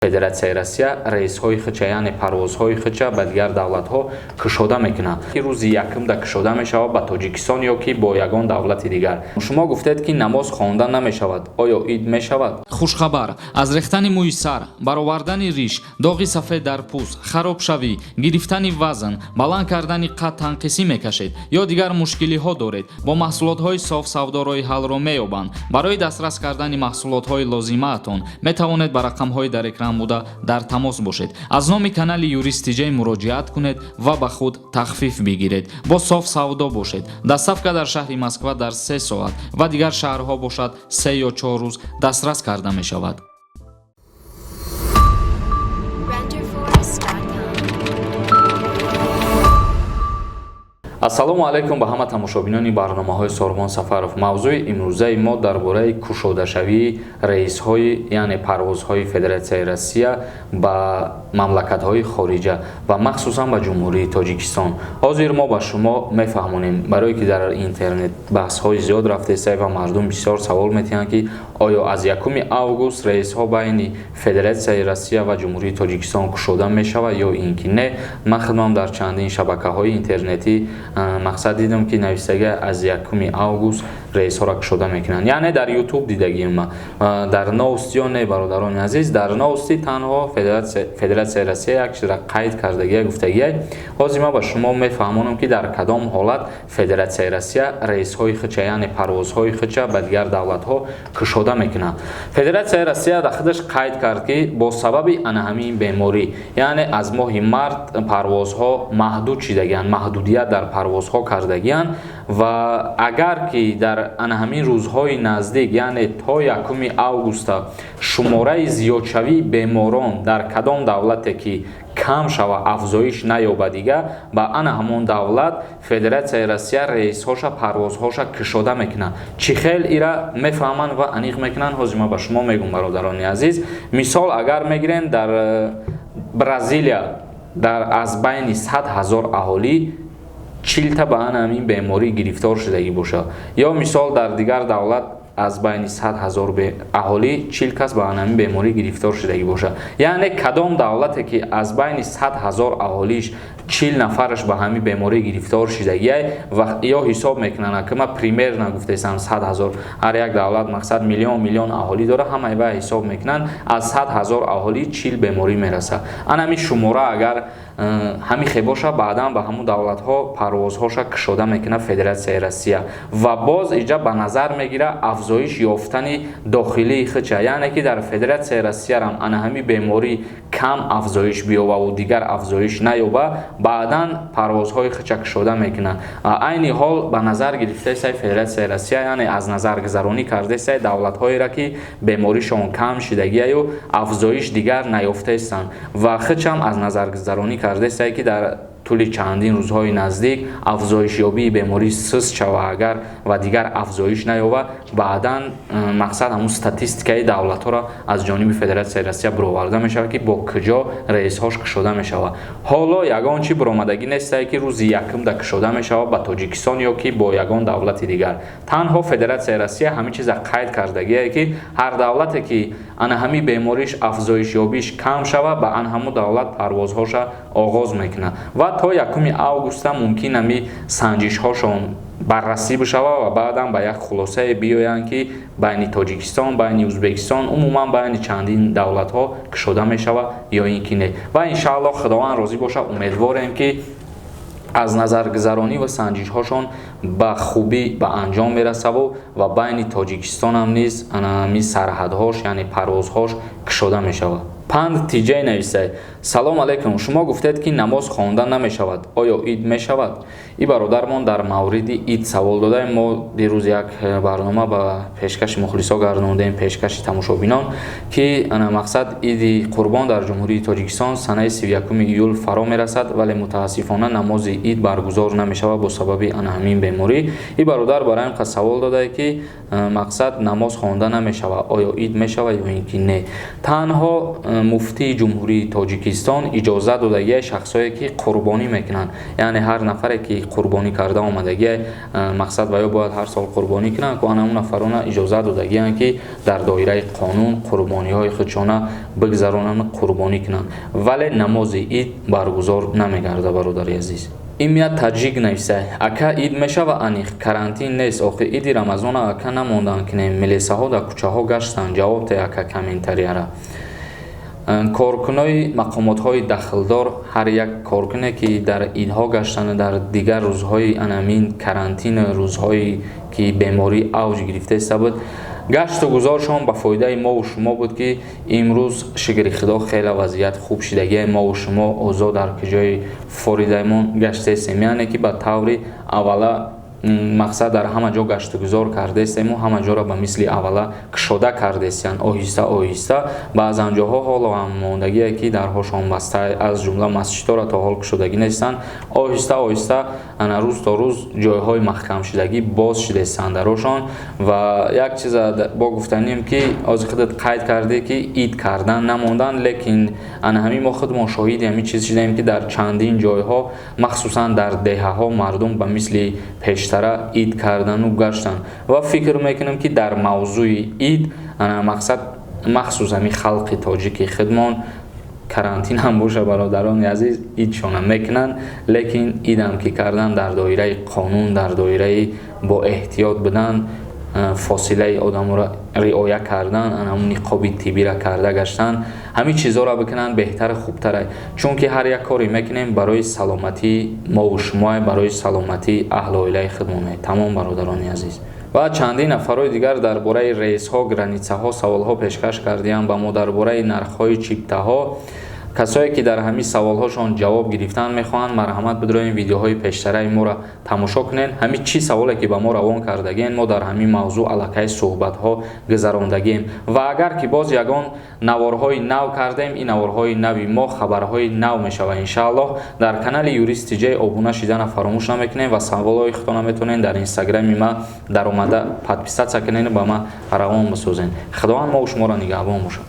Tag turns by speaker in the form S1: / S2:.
S1: Федератсияи Россия рейсҳои худша, яъне парвозҳои худша ба дигар давлатҳо кушода мекунад. Рӯзи якумда кушода мешавад ба Тоҷикистон ё ки бо ягон давлати дигар. Шумо гуфтед, ки намоз хонда намешавад. Оё ид мешавад?
S2: Хушхабар: аз рехтани мӯи сар, баровардани риш, доғи сафед дар пӯст, харобшавӣ, гирифтани вазн, баланд кардани қад танқисӣ мекашед ё дигар мушкилиҳо доред, бо маҳсулотҳои Соф Савдо роҳи ҳаллро меёбанд. Барои дастрас кардани маҳсулотҳои лозимаатон метавонед ба рақамҳои дар экран буда дар тамос бошед. Аз номи канали Юрист Тиҷай муроҷиат кунед ва ба худ тахфиф бигиред. Бо Соф Савдо бошед. Доставка дар шаҳри Москва дар 3 соат ва дигар шаҳрҳо бошад, 3 ё 4 рӯз дастрас карда мешавад.
S3: Renderforest.com.
S1: Ассалому алайкум ба ҳама тамошобинони барномаҳои Сорбон Сафаров. Мавзӯи имрӯзаи мо дар бораи кушодашавии рейсҳои, яъне парвозҳои Федератсияи Россия ба мамлакатҳои хориҷа ва махсусан ба Ҷумҳурии Тоҷикистон. Ҳозир мо ба шумо мефаҳмонем, барое ки дар интернет баҳсҳои зиёд рафтеста ва мардум бисёр савол метиҳанд, ки оё аз 1 август рейсҳо байни Федератсияи Россия ва Ҷумҳурии Тоҷикистон кушода мешавад ё ин ки не. Ман худмам дар чандин шабакаҳои интернетӣ, мақсад, дидам, ки навистага, аз 1 август рейсҳоро кушода мекунанд, яъне дар Ютуб дидагиам. Дар новости ё не, бародарони азиз, дар новости танҳо Федератсияи Россия як чизра қайд кардагия, гуфтагия. Ҳозир ман ба шумо мефаҳмонам, ки дар кадом ҳолат Федератсияи Россия рейсҳои худша, яъне парвозҳои худша ба дигар давлатҳо кушода мекунад. Федератсияи Россия дар худаш қайд кард, ки бо сабаби ана ҳамин беморӣ, яъне аз моҳи март парвозҳо маҳдуд шидагианд, маҳдудият дар парвозҳо кардагианд ва агар ки дар ана ҳамин рӯзҳои наздик, яъне то 1 августа, шумораи зиёдшавии беморон дар кадом давлате ки кам шава, афзоиш наёба, дига ба ана ҳамон давлат Федератсияи Россия рейсҳоша, парвозҳоша кушода мекунад. Чӣ хел ира мефаҳманд ва аниқ мекунанд, ҳозир ман ба шумо мегӯм, бародарони азиз. Мисол агар мегирем, дар Бразилия дар аз байни 100 000 аҳолӣ 40-та ба ана ҳамин беморӣ гирифтор шудагӣ бошад ё мисол дар дигар давлат аз байни 100 000 аҳолӣ 40 кас ба ана ҳамин беморӣ гирифтор шудагӣ бошад, яъне кадом давлате ки аз байни 100 000 аҳолиш 40 нафараш ба ҳамин беморӣ гирифтор шудагиай ва ё ҳисоб мекунанд, ки ман примерно гуфтаистам, 100 000, ҳар як давлат, мақсад, миллион миллион аҳолӣ дорад, ҳамаи вай ҳисоб мекунанд, аз 100 000 аҳолӣ 40 беморӣ мерасад. Ана ҳамин шумора агар ҳамин хел боша, баъдан ба ҳамун давлатҳо парвозҳоша кушода мекунад Федератсияи Россия ва боз иҷа ба назар мегирад афзоиш ёфтани дохилии худша, яъне ки дар Федератсияи Россиярам ана ҳамин беморӣ кам афзоиш биёбаву дигар афзоиш наёба, баъдан парвозҳои худша кушода мекунад. Айни ҳол ба назар гирифтаистаи Федератсияи Россия, яъне аз назаргузаронӣ кардаистаи давлатҳоеро, ки беморишон кам шидагиаю афзоиш дигар наёфтаистанд ва худшам аз назаргузаронӣ кардастае, ки дар тӯли чандин рӯзҳои наздик афзоишёбии беморӣ суст шава агар ва дигар афзоиш наёба, баъдан, мақсад, ҳамун статистикаи давлатҳоро аз ҷониби Федератсияи Россия буроварда мешавад, ки бо куҷо рейсҳош кушода мешавад. Ҳоло ягон чӣ буромадагӣ нестае, ки рӯзи якумда кушода мешавад ба Тоҷикистон ё ки бо ягон давлати дигар. Танҳо Федератсияи Россия ҳамин чиза қайд кардагие, ки ҳар давлате ки ана ҳамин бемориш афзоишёбиш кам шава, ба ана ҳамун давлат парвозҳоша оғоз мекунад ва то 1 августа мумкин ҳами санҷишҳошон баррасӣ бишава ва баъдан ба як хулосае биёянд, ки байни Тоҷикистон, байни Ӯзбекистон, умуман байни чандин давлатҳо кушода мешавад ё ин ки не. Ва иншааллоҳ, Худованд розӣ бошад, умедворем, ки аз назаргузаронӣ ва санҷишҳошон ба хубӣ ба анҷом мерасаву ва байни Тоҷикистонам низ ҳамин сарҳадҳош, яъне парвозҳош кушода мешавад. Панд Тиҷай нависай: «Салом алайкум, шумо гуфтед, ки намоз хонда намешавад. Оё ид мешавад?» И бародармон дар мавриди ид савол додаем. Мо дирӯз як барнома ба пешкаши мухлисо гардондем, пешкаши тамошобинон, ки мақсад, Иди Қурбон дар Ҷумҳурии Тоҷикистон санаи 31 июл фаро мерасад, вале мутаассифона намози ид баргузор намешавад бо сабаби ана ҳамин беморӣ. И бародар бароям қад савол додае, ки, мақсад, намоз хонда намешавад, оё ид мешавад ё ин ки не. Танҳо Муфтии Ҷумҳурии Тоҷикистон иҷозат додагиай шахсое, ки қурбонӣ мекунанд, яъне ҳар нафаре, ки қурбонӣ карда омадагиай, мақсад ва ё бояд ҳар сол қурбонӣ кунанд, ку анамун нафарона иҷозат додагианд, ки дар доираи қонун қурбониҳои худшона бигзаронанд, қурбонӣ кунанд, вале намози ид баргузор намегардад, бародари азиз. Имя таҷик нависа: «Ака, ид мешава аниқ, карантин нест охи, иди Рамазона ака намондан кинем, милисаҳо дар кӯчаҳо гаштанд, ҷавоб те, ака, комментарияра». Коркунои мақомотҳои дахлдор, ҳар як коркуне, ки дар идҳо гаштану дар дигар рӯзҳои анамин карантин, рӯзҳое ки беморӣ авҷ гирифтаиста буд, гашту гузоршон ба фоидаи мову шумо буд, ки имрӯз, шукри Худо, хеле вазъият хуб шидагии, мову шумо озод дар куҷои форидаимон гаштаистем, яъне ки ба таври аввала мақсад дар ҳама ҷо гаштугузор кардаистему ҳама ҷоро ба мисли аввала кушода кардаистиянд оҳиста оҳиста. Баъзан ҷоҳо ҳоло ҳам мондагие, ки дарҳошон баста, аз ҷумла масҷидҳоро то ҳол кушодагӣ нестанд. Оҳиста оҳиста ана рӯз то рӯз ҷойҳои маҳкамшудагӣ боз шудаистанд дарошон. Ва як чиза бо гуфтанем, ки ҳозир худат қайд кардӣ, ки ид кардан намондан, лекин ана ҳамин мо худмон шоҳиди ҳамин чиз шудаем, ки дар чандин ҷойҳо, махсусан дар деҳаҳо, мардум ба мисли пештара ид кардану гаштанд. Ва фикр мекунам, ки дар мавзӯи ид ана мақсад махсус ҳамин халқи тоҷики худмон карантин ҳам боша, бародарони азиз, идшона мекунанд, лекин идам ки кардан, дар доираи қонун, дар доираи бо эҳтиёт будан, фосилаи одаморо риоя кардан, анамун ниқоби тиббира карда гаштан, ҳамин чизҳоро бикунанд, беҳтару хубтара, чунки ҳар як коре мекунем, барои саломатии мову шумо, барои саломатии аҳлу оилаи худмон. Тамом, бародарони азиз. Ва чандин нафарҳои дигар дар бораи рейсҳо, границаҳо саволҳо пешкаш кардиям ба мо, дар бораи нархҳои чиптаҳо. Касое, ки дар ҳамин саволҳошон ҷавоб гирифтан мехоҳанд, марҳамат, бидроен, видеоҳои пештараи моро тамошо кунед. Ҳамин чӣ саволе, ки ба мо равон кардагиен, мо дар ҳамин мавзӯъ аллакай суҳбатҳо гузарондагием. Ва агар ки боз ягон наворҳои нав кардем, ин наворҳои нави мо хабарҳои нав мешавад, иншааллоҳ. Дар канали Юрист Тиҷай обуна шидана фаромӯш намекунем ва саволҳои худтона метавонед дар инстаграми ма даромада подписаться кунед, ба ма равон бисозед. Худованд мову шуморо нигаҳбон бошад.